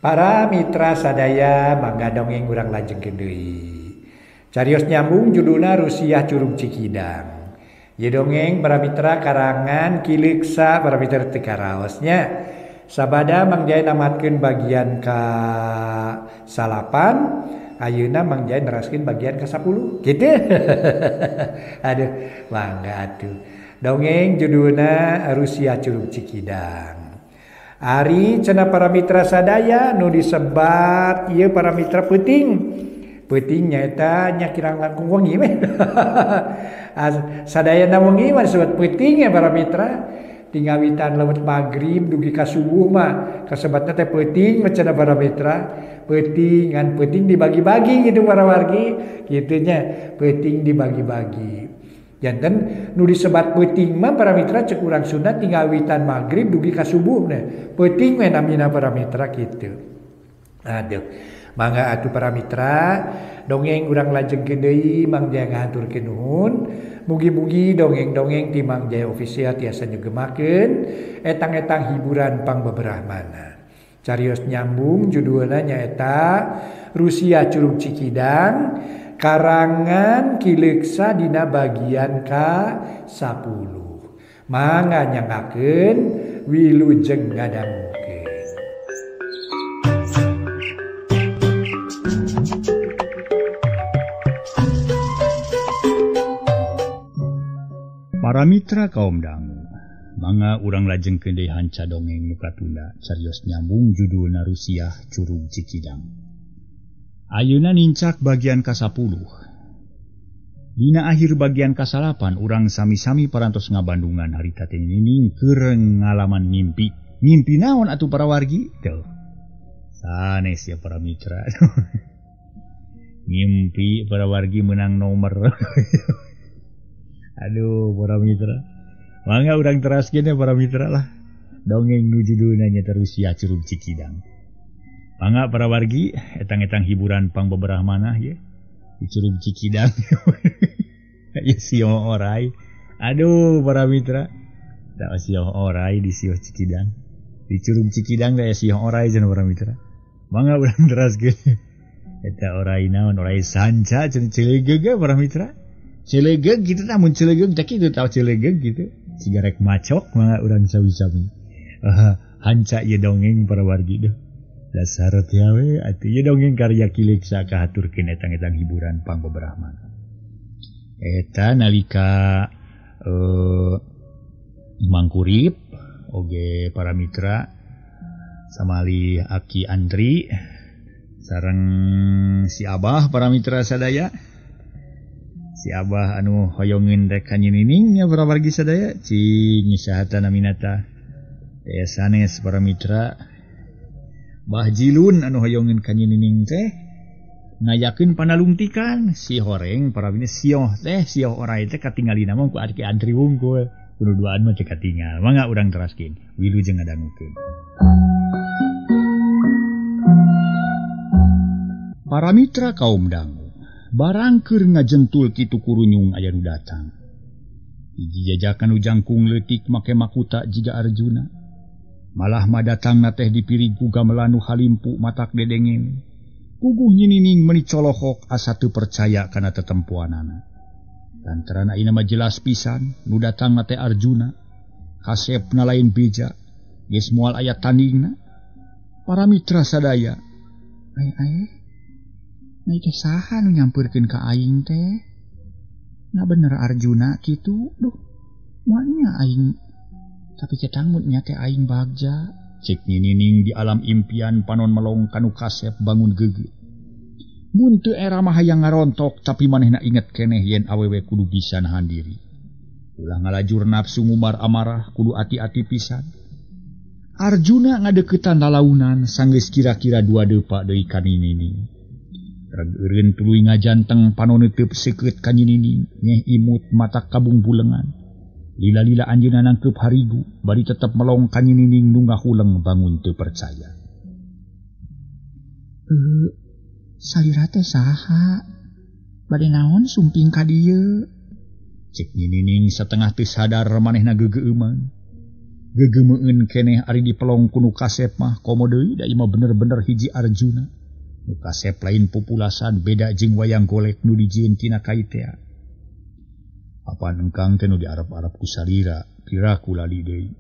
Para mitra sadaya mangga dongeng urang lajengkeun deui. Carios nyambung judulna Rusiah Curug Cikidang. Ieu dongeng para mitra karangan Ki Leuksa para mitra teu karaosnya. Sabada Mang Jaya namatkeun bagian ka 9, ayeuna Mang Jaya neraskeun bagian ka 10. Kitu. Aduh, mangga atuh. Dongeng judulna Rusiah Curug Cikidang. Ari cenah para mitra sadaya nu disebat ieu para mitra peuting. Peuting nyaeta nya kirang langkung wengi we. Sadayana wengi mah disebut peuting ya para mitra. Tingawitan lewat magrib dugi ka subuh mah kasebatna teh peuting mah cenah para mitra. Peuting ngan peuting dibagi-bagi gitu para wargi, kitu nya peuting dibagi-bagi. Janten nu disebat peuting mah para mitra cek urang Sunda tingawitan magrib dugi ka subuh nya. Peuting we namina para mitra kitu. Aduh, mangga atuh para mitra dongeng urang lajengkeun deui Mang Jaya ngahaturkeun nuhun. Mugi-mugi dongeng-dongeng ti Mang Jaya Official tiasa nyegemakeun etang-etang hiburan pangbeberahmana. Carios nyambung judulna nyaeta Rusiah Curug Cikidang karangan Ki Leuksa dina bagian ka 10. Mangga nyangakeun wilujeng ngadangukeun. Para mitra kaum dangu, mangga urang lajengkeun deui hanca dongeng nu katunda carios nyambung judulna Rusiah Curug Cikidang. Ayeuna nincak bagian ka-10. Dina akhir bagian ka-8 urang sami-sami parantos ngabandungan harita teh nining keur ngalaman ngimpi. Ngimpi naon atuh para wargi? Tuh. Sanes ya para mitra. Ngimpi para wargi menang nomor. Aduh para mitra. Mangga urang teraskeun ya para mitra lah. Dongeng nu judulna nya Rusiah Curug Cikidang. Mangga para wargi etang-etang hiburan pangbeberahmanah ye di Curug Cikidang. Ya sio orai. Aduh para mitra. Da sio orai di sio Cikidang. Di Curug Cikidang da sio orai cenah para mitra. Mangga urang teraskeun. Eta orai naon orai sanca cenah celegeug para mitra. Celegeug gitu namun celegeug teh kitu tau celegeug gitu. Siga rek macok mangga urang sami-sami. Hanca ieu dongeng para wargi duh. Dasar teh we atuh ieu dongeng karya Ki Leuksa kahaturkeun etang-etang hiburan pangbeberahmana. Eta nalika Mangkurip oge para mitra samali Aki Andri sareng si Abah para mitra sadaya. Si Abah anu hoyongeun rek ka nyinining nya para wargi sadaya cing sahata naminata teh sanes para mitra. Bah Jilun anu hoyongeun ka nyinining teh ngayakeun panalungtikan si horeng para bini sioh teh sioh orai teh katingalina mah ku Aki Andri wungkul kudu duaan mah teh katingal. Mangga urang teraskeun wilujeng ngadangukeun. Para mitra kaum dangu barang keur ngajentul kitu kurunyung aya nu datang. Hiji jajakan nu jangkung leutik make makuta jiga Arjuna. Malah mah datangna teh dipirig ku gamelan nu halimpu matak dedengeng. Puguh nyinining meuni colohok asa teu percaya kana tetempoanana. Lantaran ayeuna mah jelas pisan nu datangna teh Arjuna. Kasepna lain beja, geus moal aya tandingna. Para mitra sadaya, ai ai teh saha nu nyampeurkeun ka aing teh? Na bener Arjuna kitu, duh. Moalnya aing tapi cetangutnya teh aing bagja. Cek nyinining di alam impian panon melong kanu kasep bangun geugeuh. Mun teu era mah hayang ngarontok tapi manehna inget keneh yen awewe kudu bisa nahan diri. Ulah ngalajur nafsu ngumbar amarah kudu ati-ati pisan. Arjuna ngadeuketan lalaunan sanggeus kira-kira dua depa deui ka ninining. Reg eureun tuluy ngajanteng panon neuteub seukeut ka nyinining nyeh imut mata kabung bulengan. Lila-lila anjeunna nangkeup harigu bari tetep melong ka nyinining nu ngahuleng bangun teu percaya. Salira teh saha? Bade naon sumping ka dieu? Cek nyinining satengah teu sadar manehna geugeueuman. Gegemeun keneh ari dipelong ku nu kasep mah komo deui da ieu mah bener-bener hiji Arjuna. Nu kasep lain pupulasan beda jeung wayang golek nu dijieun tina kaitea. Apan engkang teh nu diarep-arep ku salira piraku lali deui.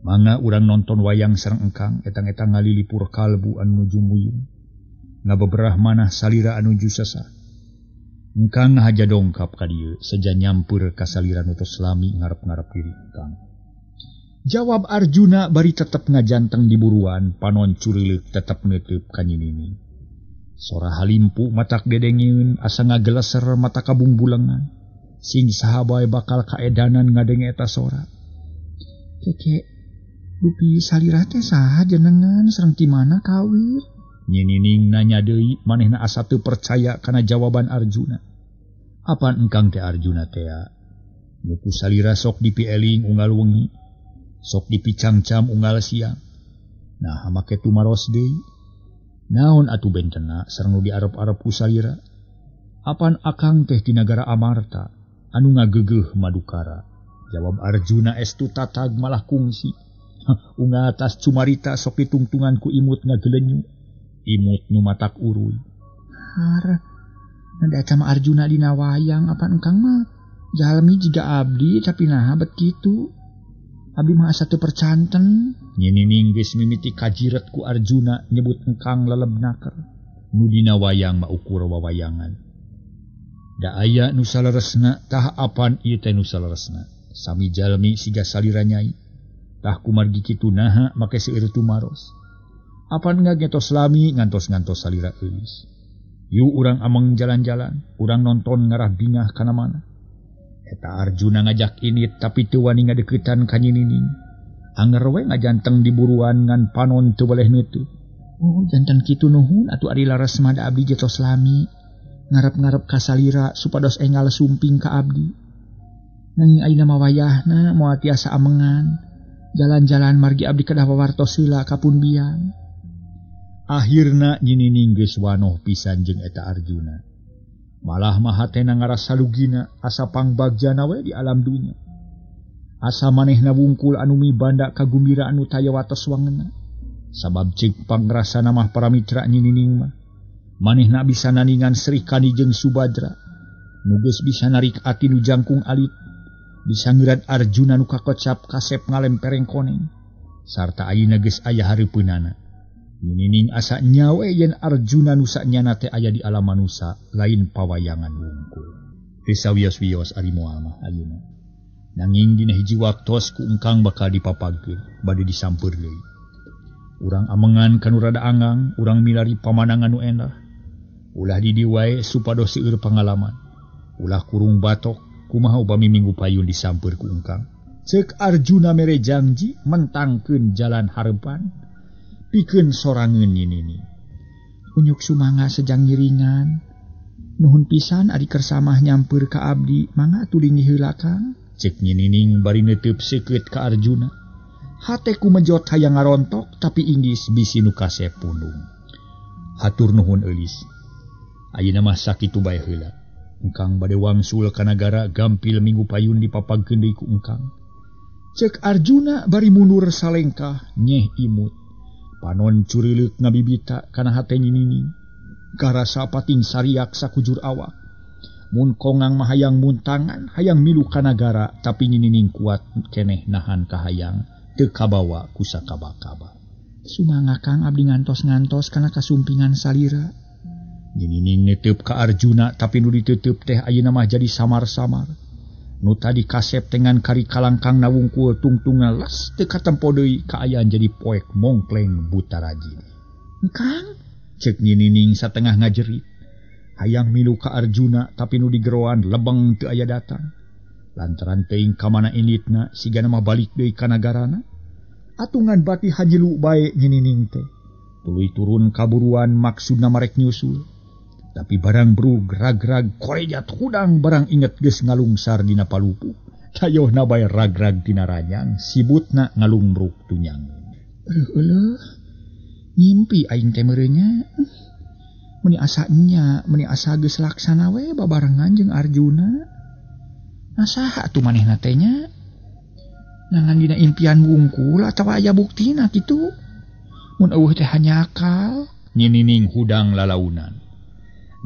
Mangga urang nonton wayang sareng engkang etang-etang ngalilipur kalbu anu nuju muyung. Ngabeberah manah salira anu nuju sesah. Engkang ngahaja dongkap ka dieu seja nyampeur ka salira nu tos lami ngarep-ngarep diri engkang. Jawab Arjuna bari tetep ngajanteng di buruan panon curileuk tetep neuteub ka Nyi Nining. Sora halimpu matak dedengeun asa ngageleser mata kabungbulengan. Sing saha bae bakal kaedanan ngadenge eta sora. Keke, dupi salira teh saha jenengan sareng ti mana kawir? Nyi Nining nanya deui manehna asa teu percaya kana jawaban Arjuna. Apan engkang teh Arjuna tea? Nu ku salira sok dipieling unggal wengi, sok dipicangcam unggal siang. Nah, make tumaros deui. Naon atuh bentena sareng nu diarep-arep ku salira? Apan akang teh ti nagara Amarta anu ngageugeuh Madukara? Jawab Arjuna estu tatag malah kungsi. Unggal atas cumarita sok ditungtungan ku imut ngagelenyu. Imut nu matak uruy. Har, da eta mah Arjuna dina wayang apan engkang mah jalmi jiga abdi tapi naha bet kitu. Abdi mah asa teu percanten. Nyi Nining geus mimiti kajiret ku Arjuna nyebut engkang leleb naker. Nu dina wayang mah ukur wawayangan. Da aya nu saleresna tah apan ieu teh nu saleresna. Sami jalmi siga salira nyai. Tah kumargi kitu naha make seueur tumaros. Apan ngagetos lami ngantos-ngantos salira eulis. Yu urang ameng jalan-jalan, urang nonton ngarah bingah kana mana. Eta Arjuna ngajak init tapi teu wani ngadeuketan ka Nyi Nining. Anger we ngajanteng di buruan ngan panon teu boleh neuteub. Oh, jantan kitu nuhun atuh ari laras mah da abdi getos lami. Ngarep-ngarep ka salira supados enggal sumping ka abdi. Nanging ayeuna mah wayahna moal tiasa amengan. Jalan-jalan margi abdi kedah wawartos heula ka pun biang. Akhirna Nyi Nining geus wanoh pisan jeung eta Arjuna. Malah mah hatena ngarasa lugina asa pangbagjana we di alam dunya. Asa manehna wungkul anu mibanda kagumbira anu taya wates wangena. Sabab ceuk pangrasana mah para mitra Nyi Nining mah manehna bisa naningan Sri Kandi jeung Subadra. Nu geus bisa narik ati nu jangkung alit, bisa ngeurat Arjuna nu kakocap kasep ngalempereng koneng. Sarta ayeuna geus aya hareupeunana. Nyi Nining asa nyawe yen Arjuna nu sanyana teh aya di alam manusa lain pawayangan wungkul. Teu sawios-wios ari moal mah ayeuna. Nanging dina hiji waktos ku engkang bakal dipapagkeun bade disampeur deui. Urang amengan kanu rada angang, urang milari pamanangan nu endah. Ulah di dieu wae supados seueur pangalaman. Ulah kurung batok kumaha upami minggu payun disampeur ku engkang. Ceuk Arjuna mere janji mentangkeun jalan hareupan. Pikeun sorangeun Nyi Nining. Unyuk sumangga sejang ngiringan. Nuhun pisan ari kersamah nyampeur ka abdi, mangga tulingi heula Kang. Ceuk Nyi Nining bari neuteub seukeut ka Arjuna. Hate ku mejot hayang ngarontok tapi inggis bisi nu kasep pundung. Hatur nuhun eulis. Ayeuna mah sakitu bae heula. Engkang bade wangsul ka nagara gampil minggu payun dipapagkeun deui ku engkang. Ceuk Arjuna bari mundur salengkah nyeh imut. Panon curileuk ngabibita kana hate Nyi Nining. Karasa pating sariak sakujur awak. Mun kongang mah hayang muntangan, hayang milu ka nagara, tapi Nyi Nining kuat keneh nahan kahayang teu kabawa ku sakaba-kaba. Sumangga Kang abdi ngantos-ngantos kana kasumpingan salira. Nyi Nining neuteub ka Arjuna tapi nu diteuteub teh ayeuna mah jadi samar-samar. Nu tadi kasep tengan kari kalangkang nawungkul tungtungan las teu katempo deui kaayaan jadi poek mongkleng buta rajin. Engkang, ceuk Nyi Nining satengah ngajerit. Hayang milu ka Arjuna tapi nu digeroan lebeng teu aya datang. Lantaran teuing ka mana inditna sigana mah balik deui ka nagarana. Atungan bati hanjelu bae Nyi Nining teh. Tuluy turun kaburuan maksudna marek nyusul. Tapi barang brug rag-rag korejat hudang barang inget geus ngalungsar dina palupuh. Tayohna bae rag-rag tina ranyang, sibutna ngalungbruk tunyang. Euleuh, ngimpi aing teh meureunnya. Meuni asa nya, meuni asa geus laksana we babarengan jeung Arjuna. Nah saha atuh manehna teh nya? Nangan dina impian wungkul atawa aya buktina kitu. Mun eueuh teh hanyakal. Nyi Nining hudang lalaunan.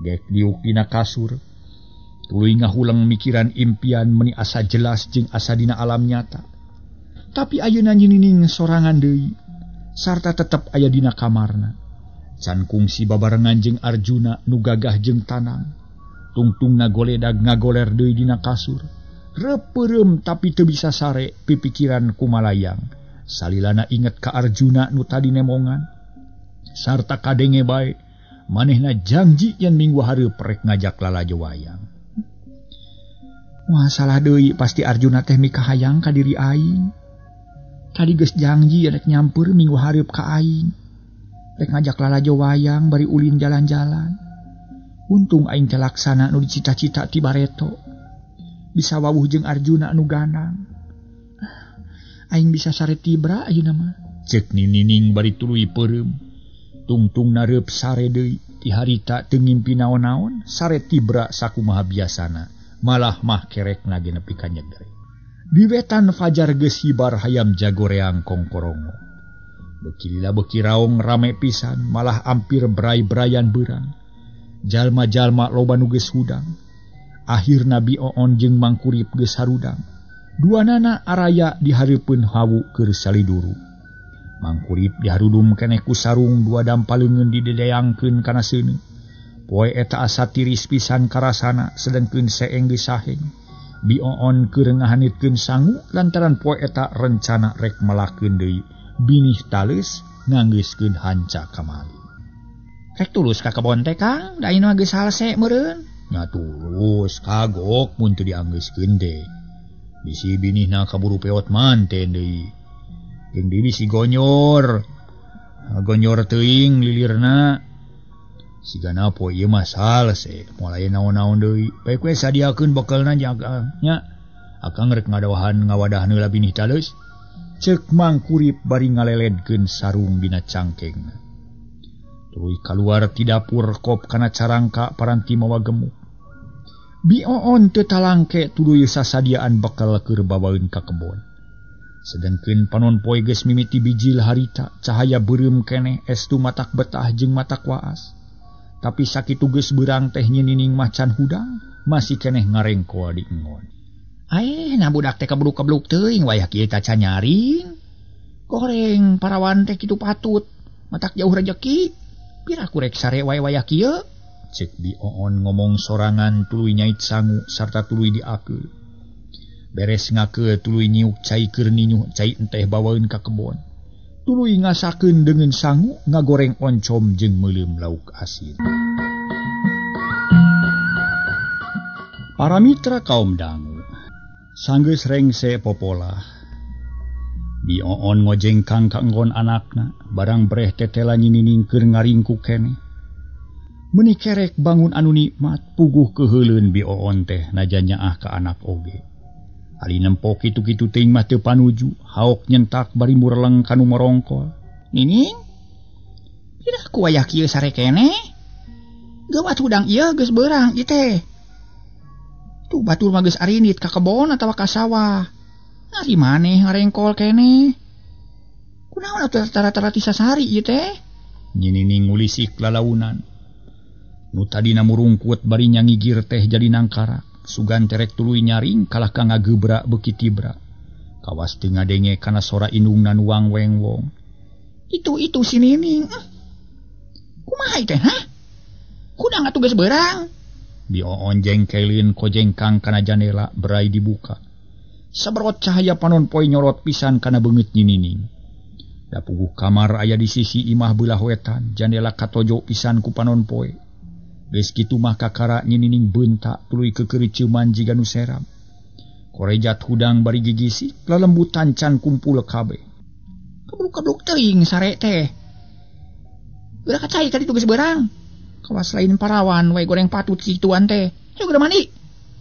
Gek diuk dina kasur. Tuluy ngahuleng mikiran impian meni asa jelas jeung asa dina alam nyata. Tapi ayeuna Nyi Nining sorangan deui sarta tetep aya dina kamarna. Can kungsi babarengan jeung Arjuna nu gagah jeung tanang. Tungtungna goledag ngagoler deui dina kasur. Repeureum tapi teu bisa sare pipikiran kumalayang. Salilana inget ka Arjuna nu tadi nemongan. Sarta kadenge bae manehna janji yen minggu hareup rek ngajak lalajo wayang. Wah salah deui pasti Arjuna teh mikahayang ka diri aing. Tadi geus janji rek nyampeur minggu hareup ka aing. Rek ngajak lalajo wayang bari ulin jalan-jalan. Untung aing teh laksana nu dicita-cita ti bareto. Bisa wawuh jeung Arjuna nu ganang. Aing bisa sare tibra ayeuna mah. Ceuk Nyi Nining bari tuluy peureum. Tungtung nareup sare deui ti harita teu ngimpi naon-naon, sare tibra sakumaha biasana. Malah mah kerekna ge nepi ka nyegere. Di wetan fajar geus hibar hayam jagoreang kongkorongo. Beuki lila beuki raong rame pisan, malah ampir berai-berayan beurang. Jalma-jalma loba nu geus hudang. Akhirna Bi Oon jeung Mang Kurip geus harudang. Duanana araya dihareupeun hawu keur saliduru. Mang Kurip diharudum keneh ku sarung dua dampaleungeun didedeyangkeun kana seuneu. Poe eta asa tiris pisan karasana sedengkeun seeng geus saheng. Bi Oon keur ngahanitkeun sangu lantaran poe eta rencana rek melakeun deui binih taleus nganggeuskeun hanca kamali. Rek tulus ka kebon teh Kang, da ayeuna geus salse meureun. Nya tulus kagok mun teu dianggeuskeun teh. Bisi binihna kaburu peot manten deui. Jeung deui bisi gonyor. Gonyor teuing lilirna. Sigana poe ieu mah salse, moal aya naon-naon deui. Bae we sadiakeun bekelna jaga nya. Akang rek ngadawahan ngawadahna heula binih taleus. Ceuk Mang Kurip bari ngaleledkeun sarung dina cangkengna. Tuluy kaluar ti dapur kop kana carangka paranti mawa gemuk. Bi Oon teu talangke tuluy sasadiaan bekel keur bawaeun ka kebon. Sedengkeun panon poe geus mimiti bijil harita, cahaya beureum keneh estu matak betah jeung matak waas. Tapi sakitu geus beurang teh Nyi Nining mah can hudang, masih keneh ngarengkoa di engon. Aeh, nah budak teh kebluk-kebluk teuing wayah kieu tacan nyaring. Goreng parawan teh kitu patut, matak jauh rejeki. Pira ku rek sare wae wayah kieu? Ceuk Bi Oon ngomong sorangan tuluy nyait sangu sarta tuluy diakeul. Beres ngakeul tuluy nyiuk cai keur ninyuh cai enteh bawaeun ka kebon. Tuluy ngasakeun deungeun sangu ngagoreng oncom jeung meuleum lauk asin. Para mitra kaum dangu, sanggeus rengse popolah. Bi Oon ngojengkang ka enggon anakna, barang breh tetela Nyi Nining keur ngaringkuk keneh. Meuni kerek bangun anu nikmat puguh keuheuleun Bi Oon teh najan nyaah ka anak oge. Ari nempo kitu-kitu teuing mah teu panuju, haok nyentak bari mureleng kanu morongkol. Nining, pira ku wayah kieu sare keneh? Geuwat hudang ieu geus beurang ieu teh. Tuh batur mah geus arinit ka kebon atawa ka sawah. Ngari maneh ngarengkol keneh. Kunaon atuh tara-tara ti sasari ieu teh? Nyi Nining ngulisik lalaunan. Nu tadina murungkut bari nyangigir teh jadi nangkarak. Sugan terek tuluy nyaring kalah ka ngagebrak beuki tibra. Kawas teu ngadenge kana sora indungna nu wang-weng wong. Itu si Nining. Kumaha teh, hah? Kudang atuh geus beurang. Bi Oon jengkelin kojengkang kana janela berai dibuka. Sabrot cahaya panon poe nyorot pisan kana beungeut Nyi Nining. Da puguh kamar aya di sisi imah beulah wetan, jandela katojo pisan ku panon poe. Geus kitu mah kakara Nyi Nining beuntak tuluy keukeureumeuman jiga nu seram. Korejat hudang bari gigisi, lalembutan can kumpul kabeh. Kebluk-kebluk teuing sare teh. Geura kacai ka ditu geus beurang. Kawas lain parawan we goreng patut situan teh. Hayu geura mandi.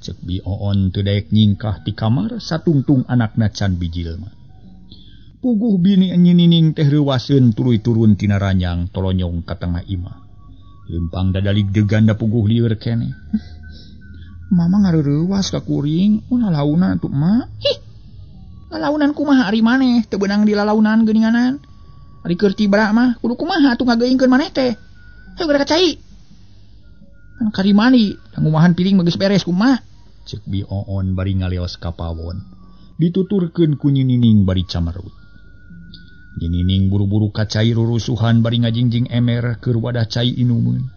Ceuk Bi Oon teu daek nyingkah ti kamar satungtung anakna can bijil mah. Puguh bini Nyi Nining teh reuwaseun tuluy turun tina ranjang tolonyong ka tengah imah. Lempang dadalig degan da puguh lieur keneh. Mama ngareurewas ka kuring, unah launa atuh mak. Hih. Lalaunan kumaha ari maneh teu beunang dilalaunan geuninganan. Ari keur tibra mah kudu kumaha atuh ngageuingkeun maneh teh. Hayu geura ka cai. Kan kari mani ngumahan piring mah geus beres kumaha. Ceuk Bi Oon bari ngaleos ka pawon. Dituturkeun ku Nyi Nining bari camerut. Nyi Nining buru-buru ka cai rurusuhan bari ngajingjing emer keur wadah cai inumeun.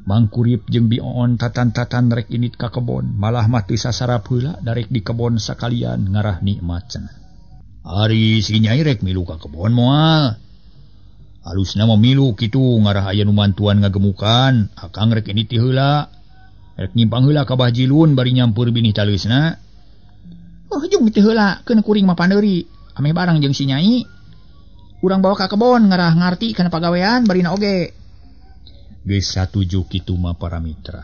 Mangkurip jeung Bi Oon tatan-tatan rek init ka kebon, malah mah teu sasarap heula darek di kebon sakalian ngarah nikmat cenah. Ari si Nyai rek milu ka kebon moal. Alusna mah milu kitu ngarah aya nu mantuan ngagemukan, akang rek init ti heula. Rek nyimpang heula ka Bah Jilun bari nyampur binih taleusna. Oh jung teu heula keun kuring mah pandeuri, ameh barang jeung si Nyai. Urang bawa ka kebon ngarah ngarti kana pagawean barina oge. Geus satuju kitu mah para mitra.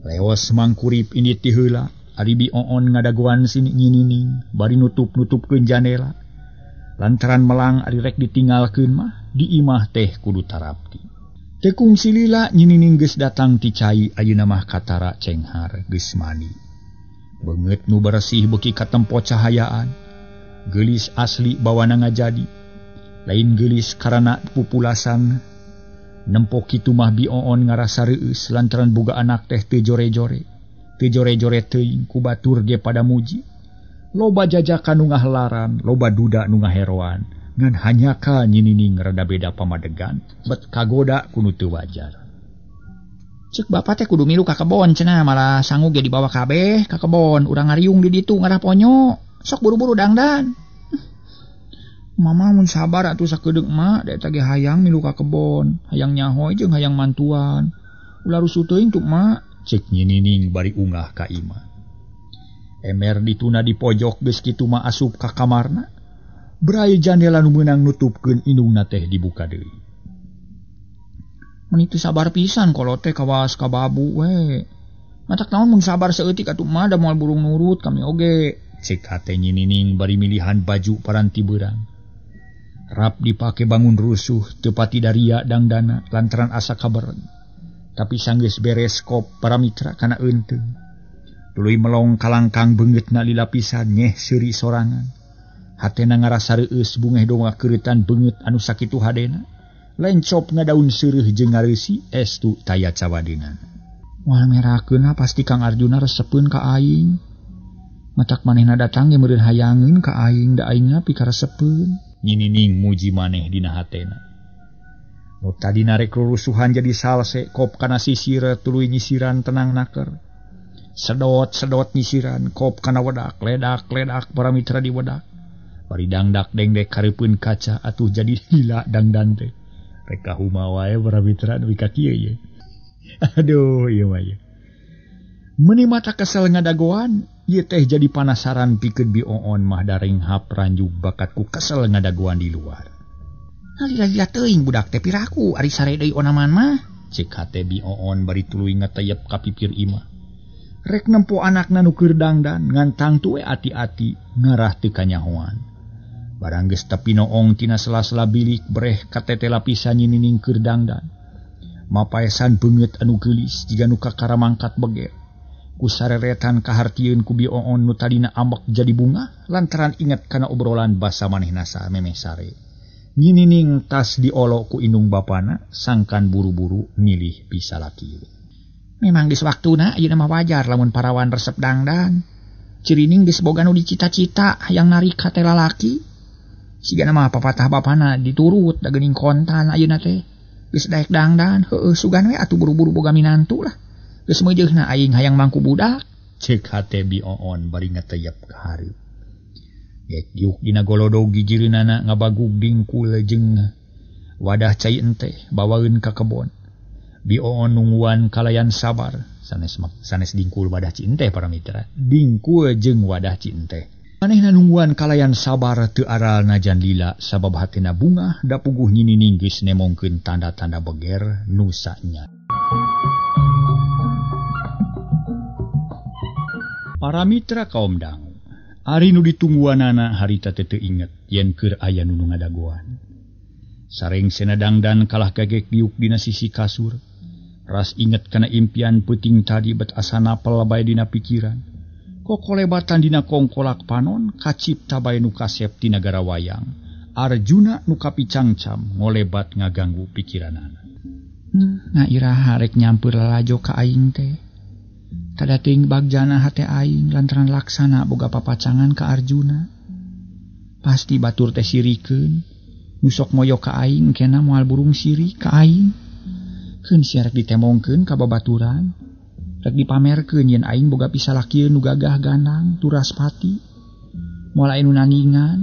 Leos Mangkurip indit ti heula, ari Bi Oon ngadagoan si Nyi Nining bari nutup-nutupkeun janela. Lantaran melang ari rek ditinggalkeun mah di imah teh kudu tarapti. Teu kungsi lila Nyi Nining geus datang ti cai ayeuna mah katara cenghar geus mandi. Beungeut nu bersih beuki katempo cahayaan. Geulis asli bawana ngajadi. Lain geulis karana pupulasan. Nempo kitu mah Bi Oon ngarasa reueus lantaran boga anak teh teu jore-jore. Teu jore-jore teuing ku batur ge pada muji. Loba jajakan nu ngahelaran, loba duda nu ngaheroan. Ngan hanyaka Nyi Nining rada beda pamadegan, bet kagoda ku nu teu wajar. Ceuk bapa teh kudu milu ka kebon cenah malah sangu ge dibawa kabeh ka kebon, urang ngariung di ditu ngarah ponyo. Sok buru-buru dangdan. Mama mun sabar atuh sakedeung emak, da eta ge hayang milu ka kebon, hayang nyaho jeung hayang mantuan. Ulah rusuh teuing tuh emak, ceuk Nyi Nining bari ungah ka imah. Emer dituna di pojok geus kitu mah asup ka kamarna. Brai jandela nu meunang nutupkeun indungna teh dibuka deui. Meuni teu sabar pisan kolot teh kawas ka babu we. Matak naon mun sabar saeutik atuh mah da moal burung nurut kami oge. Ceuk hate Nyi Nining bari milihan baju paranti beurang. Rap dipake bangun rusuh teu pati daria dangdana lantaran asa kabereng. Tapi sanggeus beres kop para mitra kana eunteung. Tuluy melong kalangkang beungeutna lila pisan nyeh seuri sorangan. Hatena ngarasa reueus bungeh donga keureutan beungeut anu sakitu hadena. Lencop ngadaun seureuh jeung ngareusi estu taya cawadeunana. Moal merakeun pasti Kang Arjuna resepeun ka aing. Matak manehna datang ge meureun hayangeun ka aing da aingna pikaresepeun. Nyi Nining muji maneh dina hatena. Nu tadina rek rurusuhan jadi salse kop kana sisir tuluy nyisiran tenang naker. Sedot-sedot nyisiran kop kana wedak, ledak-ledak para mitra di wedak. Bari dangdak dengdek kareupeun kaca atuh jadi lila dangdan teh. Rek kahuma wae para mitra nepi ka kieu ye. Aduh ieu mah ye. Meuni mata kesel ngadagoan, ieu teh jadi panasaran pikeun Bi Oon mah darenghap ranjug bakat ku kesel ngadagoan di luar. Lila-lila teuing budak teh piraku ari sare deui onaman mah. Ceuk hate Bi Oon bari tuluy ngateyep ka pipir imah. Rek nempo anakna nu keur dangdan ngan tangtu we ati-ati ngarah teu kanyahoan. Barang geus tepi noong tina sela-sela bilik breh katete lapisan Nyi Nining keur dangdan. Mapaesan beungeut anu geulis jiga nu kakara mangkat beger. Ku sareretan kahartieun ku Bi Oon nu tadina ambek jadi bunga lantaran inget kana obrolan basa manehna samemeh sare. Nyi Nining tas diolo ku indung bapana sangkan buru-buru milih pisalaki. Memang geus waktuna ayeuna mah wajar lamun parawan resep dangdan. Cirining geus boga nu dicita-cita hayang narik ka teh lalaki. Sigana mah papatah bapana diturut da geuning kontan ayeuna teh. Geus daek dangdan, heueuh sugan we atuh buru-buru boga minantu lah. Geus meujeunna aing hayang mangku budak. Ceuk hate Bi Oon bari ngateyep ka hareup. Gek diuk dina golodog gigireunana ngabagug dingkul jeung wadah cai enteh bawaeun ka kebon. Bi Oon nungguan kalayan sabar sanes dingkul wadah ci enteh para mitra. Dingkul jeung wadah ci enteh. Manehna nungguan kalayan sabar teu aral najan lila sabab hatena bungah da puguh Nyi Nining geus nemongkeun tanda-tanda beger nu sanya. Para mitra kaum dangu, ari nu ditungguanana harita teh teu inget yen keur aya nu ngadagoan. Sareng sena dangdan kalah gagek diuk dina sisi kasur. Ras inget kana impian peuting tadi bet asa napel bae dina pikiran. Kokolebatan dina kongkolak panon kacipta bae nu kasep di nagara wayang. Arjuna nu kapicangcam ngolebat ngaganggu pikiranana. Nah iraha rek nyampeur lalajo ka aing teh. Tada teuing bagjana hate aing lantaran laksana boga papacangan ka Arjuna. Pasti batur teh sirikeun. Nu sok moyo ka aing kena moal burung siri ka aing. Keun sia rek ditemongkeun ka babaturan. Rek dipamerkeun yen aing boga pisalakieun nu gagah gandang turaspati. Moal aya nu nandingan.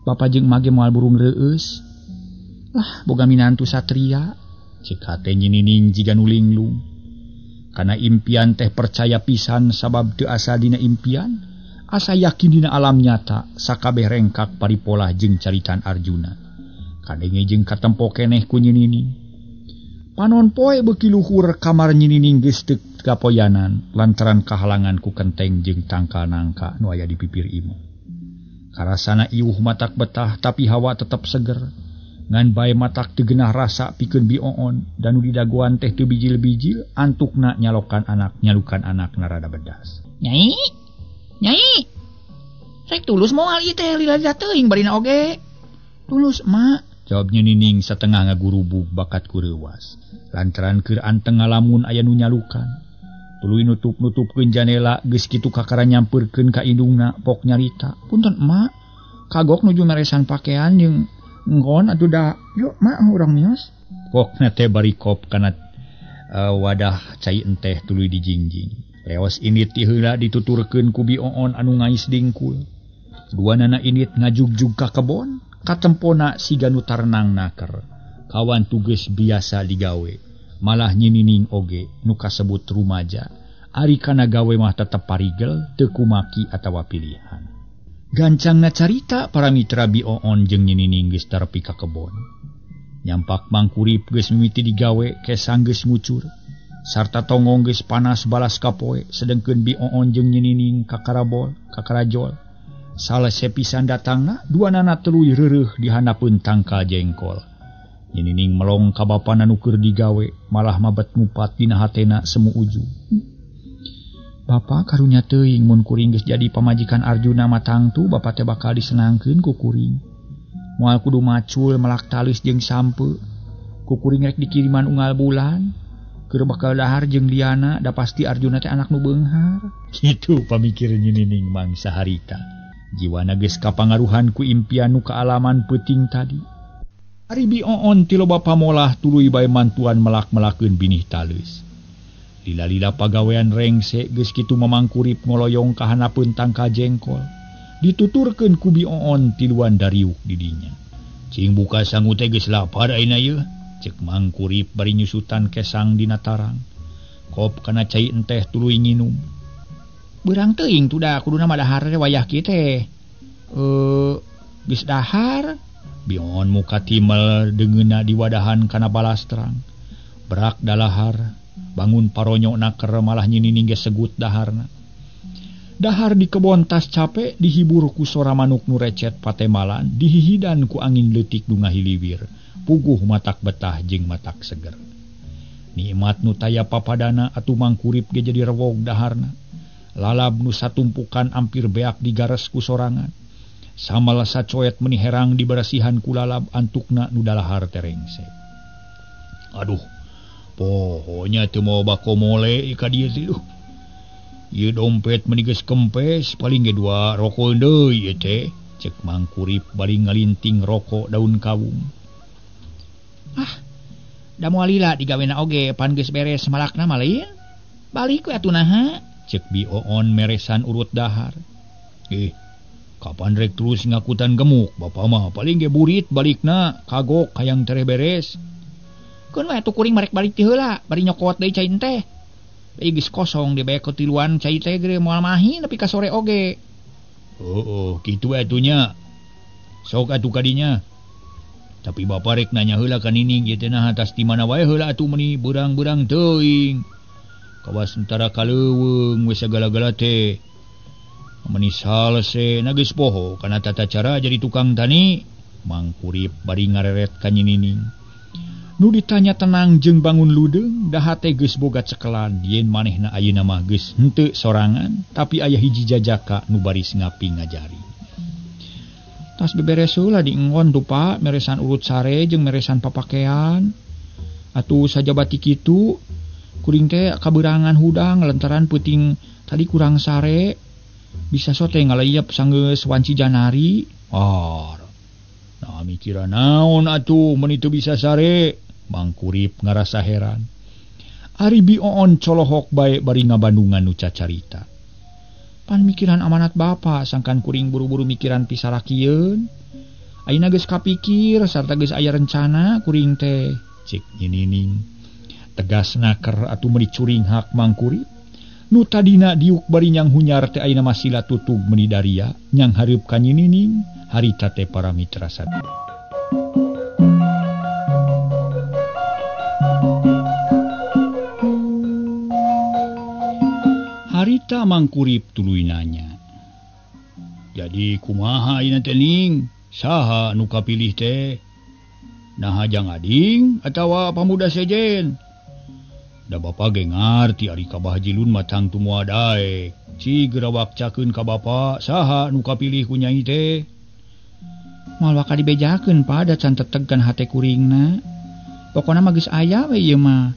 Bapa jeung emak ge moal burung reueus. Lah boga minantu satria. Cek hate nyinining jiga nu linglung. Kana impian teh percaya pisan sabab teu asa dina impian, asa yakin dina alam nyata sakabeh rengkak paripolah jeung caritan Arjuna. Kadenge jeung katempo keneh ku nyinining. Panon poe beuki luhur kamar nyinining geus teu kapoyanan lantaran kahalangan ku kenteng jeung tangkal nangka nu aya di pipir imah. Karasana iuh matak betah tapi hawa tetep seger. Ngan bae matak teu geunah rasa pikeun bioon dan nu didagoan teh teu bijil-bijil antukna nyalokan anak nyalukan anak narada bedas. Nyai, nyai, rek tulus moal ieu teh lila-lila teuing barina oge. Tulus emak. Jawab Nining satengah ngagurubug bakat ku reuwas. Lantaran keur anteng ngalamun aya nu nyalukan. Tuluy nutup-nutupkeun janela geus kitu kakara nyampeurkeun ka indungna pok nyarita. Punten emak, kagok nuju meresan pakean jeung engkon atuh da yuk mak urang mios. Pokna teh bari kop kana wadah cai enteh tuluy dijingjing. Leos init ti heula dituturkeun ku bioon anu ngais dingkul. Duanana init ngajugjug ka kebon, katempona siga nu tarenang naker. Kawan tugas biasa digawe, malah nyinining oge nu kasebut rumaja. Ari kana gawe mah tetep parigel, teu kumaki atawa pilihan. Gancangna carita para mitra bioon jeung nyinining geus tarepi ka kebon. Nyampak mangkurip geus mimiti digawe kesang geus mucur. Sarta tonggong geus panas balas kapoe, sedengkeun bioon jeung nyinining kakarabol, kakarajol. Salese pisan datangna, duanana tuluy reureuh di handapeun tangkal jengkol. Nyinining melong ka bapana nu keur digawe, malah mabet ngupat dina hatena semu ujung. Bapa karunya teuing mun kuring geus jadi pamajikan Arjuna mah tangtu bapa teh bakal disenangkeun ku kuring. Moal kudu macul melak talis jeung sampe. Ku kuring rek dikiriman unggal bulan. Keur bakal dahar jeung liana da pasti Arjuna teh anak nu beunghar. Kitu pamikir nyinining mangsa harita. Jiwana geus kapangaruhan ku impian nu kaalaman peuting tadi. Ari bioon ti loba pamolah tuluy bae mantuan melak-melakeun binih taleus. Lila-lila pagawean rengse geus kitu mamangkurip ngoloyong ka handapeun tangkal jengkol. Dituturkeun ku bioon tiluan dariuk di dinya. Cing buka sangu teh geus lapar ayeuna ieu, ceuk mangkurip bari nyusutan kesang dina tarang. Kop kana cai enteh tuluy nginum. Beurang teuing tuh da kuduna mah dahar teh wayah kieu teh. Geus dahar. Bioon muka timel deungeunna diwadahan kana balastrang. Berak dalahar, bangun paronyok naker malah nyinining ge segut daharna. Dahar di kebon tas capek dihibur ku sora manuk nu recet patemalan, dihihidan ku angin leutik nu ngahiliwir, puguh matak betah jeung matak seger. Nikmat nu taya papadana atuh mangkurip ge jadi rewog daharna. Lalab nu satumpukan ampir beak digares ku sorangan. Samala sacoet meni herang diberesihan ku lalab antukna nu dalahar terengse. Aduh, pohonya teu mau bako mole ka dieu teh duh. Ieu dompet meni geus kempes paling ge dua roko deui ieu teh. Cek mangkurip bari ngalinting rokok daun kawung. Ah, da moal lila digawena oge pan geus beres malakna mah lain. Balik we atuh naha. Cek bioon meresan urut dahar. Kapan rek terus ngakutan gemuk bapa mah paling ge burit balikna kagok hayang tereh beres. Keun we atuh kuring marek balik ti heula bari nyokot deui cai teh. Deui geus kosong di bae ketiluan cai teh gere moal mahi nepi ka sore oge. Oh, kitu atuh nya. Sok atuh kadinya. Tapi bapa rek nanya heula ka Nining ieu teh naha tas di mana wae heula atuh meuni beurang-beurang teuing. Kawas entara kaleuweung we sagala-gala teh. Meuni salese na geus poho kana tata cara jadi tukang tani. Mangkurip bari ngareret ka Nyinining. Nu ditanya tenang jeung bangun ludeung da hate geus boga cekelan yen manehna ayeuna mah geus henteu sorangan tapi aya hiji jajaka nu baris ngapi ngajari. Tas beberes heula dienggon tuh Pak, meresan urut sare jeung meresan papakean. Atuh sajabati kitu kuring teh kaberangan hudang lantaran peuting tadi kurang sare. Bisa sote ngalayep sanggeus wanci janari. Ah. Nah mikiran naon atuh meuni teu bisa sare. Mangkurip ngarasa heran. Ari Bi Oon colohok bae bari ngabandungan nu cacarita. Pan mikiran amanat bapa sangkan kuring buru-buru mikiran pisalakieun. Ayeuna geus kapikir sarta geus aya rencana kuring teh. Cek Nyi Nining. Tegas naker atuh meuni curinghak Mangkurip. Nu tadina diuk bari nyang hunyar teh ayeuna mah sila tutug meuni daria nyang hareup ka Nyi Nining harita teh para mitra sadaya. Harita Mangkurip tuluy nanya. Jadi kumaha ayeuna teh Ning? Saha nu kapilih teh? Naha jang ading atawa pamuda sejen? Da bapa ge ngarti ari ka Bah Jilun mah tangtu moal daek. Cig geura wakcakeun ka bapa saha nu kapilih ku nyai teh? Moal waka dibejakeun Pa da can tetegan hate kuringna. Pokona mah geus aya we ieu mah.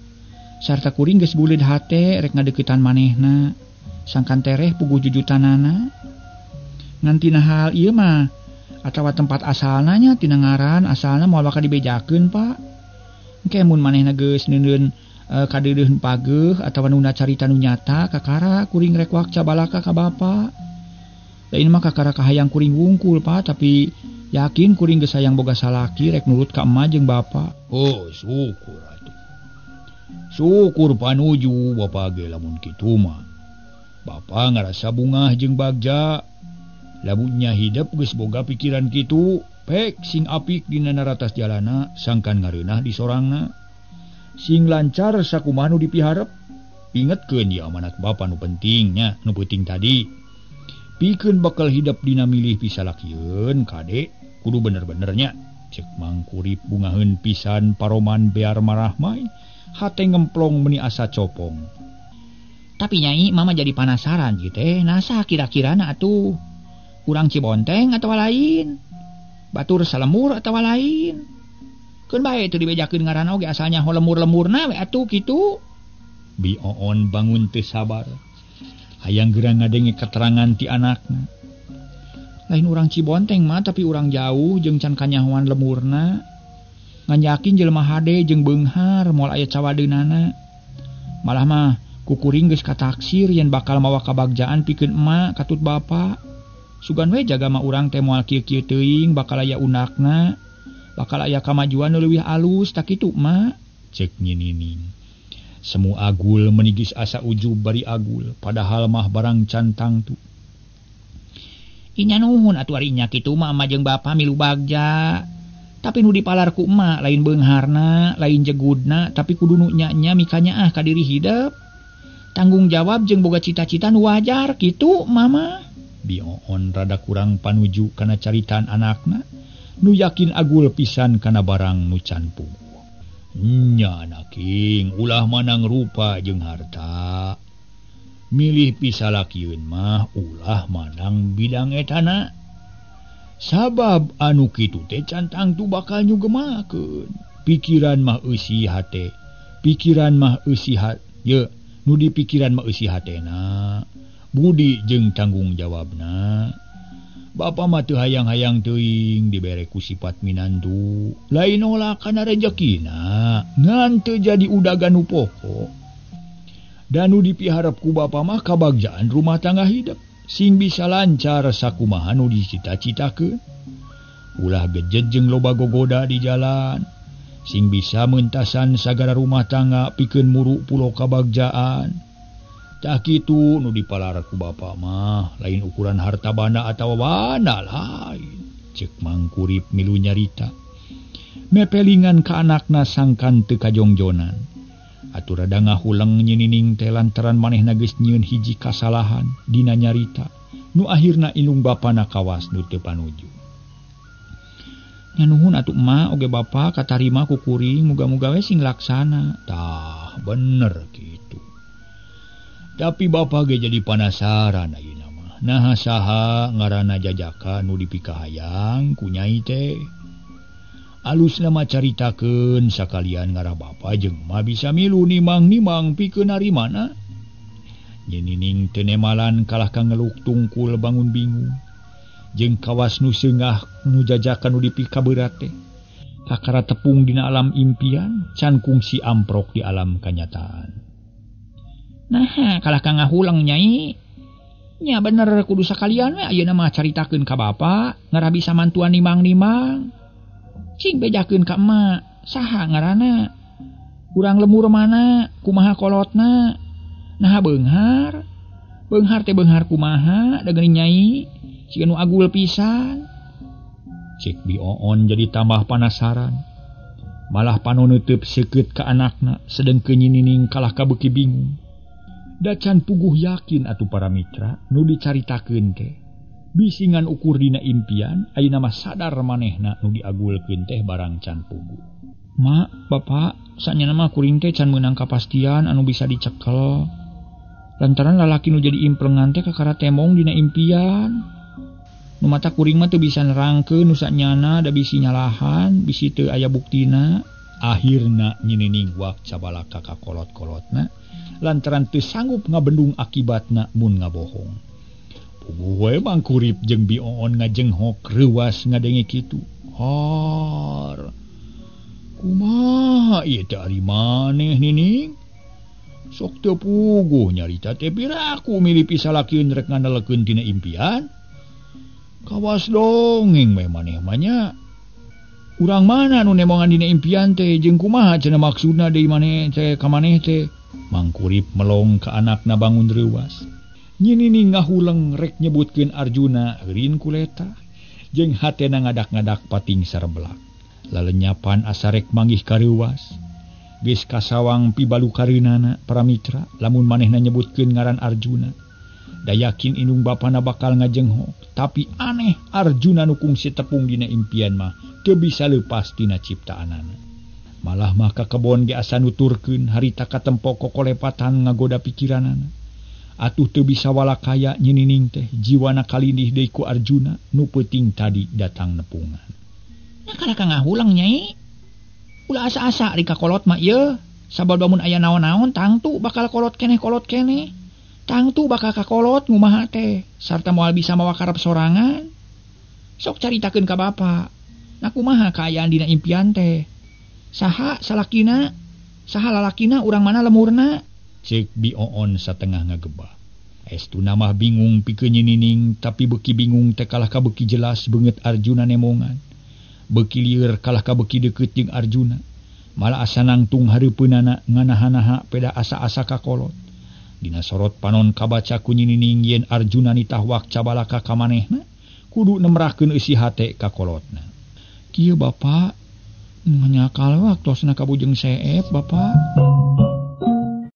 Sarta kuring geus buleud hate rek ngadeuketan manehna. Sangkan tereh puguh jujutanana. Ngan tina hal ieu mah atawa tempat asalna nya tina ngaran asalna moal waka dibejakeun Pak. Engke mun manehna geus neuneun kadeudeuh pageuh atawa nuna carita nu nyata kakara kuring rek wakca balaka ka bapa. Lain mah kakara kahayang kuring wungkul Pak, tapi yakin kuring geus hayang boga salaki rek nurut ka emak jeung bapa. Oh syukur atuh. Syukur panuju bapa ge lamun kitu mah. Bapa ngarasa bungah jeung bagja. Lamunnya hidup geus boga pikiran kitu, pek sing apik dina naratas jalana sangkan ngareunah di sorangna. Sing lancar sakumaha nu dipiharep. Ingetkeun ieu amanat bapa nu pentingnya, nu penting tadi. Pikeun bakal hidup dina milih pisalakieun kade kudu bener-benernya. Cek Mangkurip bungaheun pisan paroman bear marahmai, hate ngemplong meuni asa copong. Tapi nyai mama jadi penasaran gitu teh, nasa kira-kirana atuh urang Cibonteng atawa lain, batur salemur atawa lain. Keun bae teu dibejakeun ngaran oge asalnya ho lemur-lemurna we atuh kitu. Bi Oon bangun teu sabar. Hayang geura ngadenge keterangan ti anakna. Lain urang Cibonteng mah tapi urang jauh jeung can kanyahoan lemurna. Ngan yakin jelema hade jeung beunghar moal aya cawadeunana. Malah mah kukuring geus kataksir yen bakal mawa kabagjaan pikeun emak katut bapa. Sugan we jaga mah urang teh moal kieu-kieu teuing bakal aya unakna. Bakal aya kamajuan nu leuwih alus tak kitu mak. Cek Nyi Nining. Semu agul menigis asa ujub bari agul padahal mah barang cantang tu. Inya nuhun atuh ari nya kitu mah emak jeung bapa milu bagja. Tapi nu dipalar ku emak lain beungharna, lain jegudna, tapi kudu nu nya-nya mikanya ah ka diri hidep. Tanggung jawab jeung boga cita-cita nu wajar kitu mama. Bi Oon rada kurang panuju kana caritaan anakna. Nu yakin agul pisan kana barang nu can puguh. Nya anaking ulah manang rupa jeung harta. Milih pisalakieun mah ulah manang bidang etana. Sabab anu kitu teh can tangtu bakal nyugemakeun. Pikiran mah eusi hate. Pikiran mah eusi hate. Ye, nu dipikiran mah eusi hatena. Budi jeung tanggung jawabna. Bapa mah teu hayang-hayang teuing dibere ku sifat minantu. Lain nolak kana rejekina, ngan teu jadi udagan nu pokok. Dan nu dipiharep ku bapa mah kabagjaan rumah tangga hidup sing bisa lancar sakumaha nu dicita-citakeun. Ulah gejed jeung loba gogoda di jalan, sing bisa mentasan sagara rumah tangga pikeun muru pulo kabagjaan. Tah kitu nu dipalar ku bapa mah lain ukuran harta banda atawa banda lain. Cek Mangkurip milu nyarita. Mepelingan ka anakna sangkan teu kajongjonan. Atuh rada ngahuleng Nyi Nining teh lantaran manehna geus nyieun hiji kasalahan dina nyarita nu akhirna indung bapana kawas nu teu panuju. Nya nuhun atuh emak oge bapa katarima ku kuring muga-muga we sing laksana. Tah bener kitu. Tapi bapa ge jadi panasaran ayeuna mah. Naha saha ngaranna jajaka nu dipikahayang ku nyai teh. Alusna mah caritakeun sakalian ngarah bapa jeung mah bisa milu nimang-nimang pikeun narimana. Nyi Nining teu nemalan kalah ka ngeluk tungkul bangun bingung. Jeung kawas nu seungah nu jajakan nu dipikaberat teh. Kakara tepung dina alam impian, can kungsi amprok di alam kanyataan. Nah, kalah ka ngahuleng nyai. Nya bener kudu sakalian we ayeuna mah caritakeun ka bapa, ngarah bisa mantuan nimang-nimang. Cing bejakeun ka emak, saha ngaranna? Urang lemur mana? Kumaha kolotna? Naha beunghar? Beunghar teh beunghar kumaha? Da geuning nyai. Siga nu agul pisan. Cek Bi Oon jadi tambah panasaran. Malah panon neuteub seukeut ka anakna, sedengkeun Nyi Nining kalah ka beuki bingung. Da can puguh yakin atuh para mitra nu dicaritakeun teh. Bisingan ukur dina impian, ayeuna mah sadar manehna nu diagulkeun teh barang can puguh. Mak, bapak, sanyana mah kuring teh can meunang kapastian anu bisa dicekel. Lantaran lalaki nu jadi implengan teh kakara temong dina impian. Nu mata kuring mah teu bisa nerangkeun nu sanyana da bisi nyalahan, bisi teu aya buktina. Akhirna Nyi Nining wak cabalaka ka kolot-kolotna lantaran teu sanggup ngabendung akibatna mun ngabohong. Puguh we Mangkurip jeung Bi Oon ngajenghok reuwas ngadenge kitu. Har. Kumaha ieu teh ari maneh Nining? Sok teu puguh nyarita teh piraku milih pisalakieun rek ngandelekeun tina impian. Kawas dongeng we maneh mah nya. Urang mana nu nemongan dina impian teh jeung kumaha cenah maksudna deui maneh teh ka maneh teh? Mangkurip melong ka anakna bangun reuwas. Nyi Nining ngahuleng rek nyebutkeun Arjuna eureun kuleta jeung hatena ngadak-ngadak pating sareblak. Lalenyapan asa rek manggih kareuwas. Geus kasawang pibalukareunana para mitra lamun manehna nyebutkeun ngaran Arjuna. Da yakin indung bapana bakal ngajenghok, tapi aneh Arjuna nu kungsi tepung dina impian mah teu bisa leupas tina ciptaanana. Malah mah ka kebon ge asa nuturkeun harita katempo kokolepatan ngagoda pikiranana. Atuh teu bisa walakaya Nyi Nining teh jiwana kalindih deui ku Arjuna nu peuting tadi datang nepungan. Nah kalah ka ngahuleng nyai. Ulah asa-asa ari ka kolot mah ieu, sabab lamun aya naon-naon tangtu bakal kolot keneh-kolot keneh. Tangtu bakal kakolot ngumaha teh, sarta moal bisa mawa karep sorangan. Sok caritakeun ka bapa. Nah kumaha kaayaan dina impian teh? Saha salakina? Saha lalakina urang mana lemurna? Cek Bi Oon satengah ngagebah. Estuna mah bingung pikeun Nyi Nining, tapi beuki bingung teh kalah ka beuki jelas beungeut Arjuna nemongan. Beuki lieur kalah ka beuki deukeut jeung Arjuna. Malah asa nangtung hareupeunana nganaha-naha peda asa-asa kakolot. Dina sorot panon kabaca ku Nyi Nining yen Arjuna nitah wak cabalaka ka manehna kudu nemrakeun eusi hate ka kolotna. Kieu bapa, menyakal waktosna ka Bujeng Seep bapa.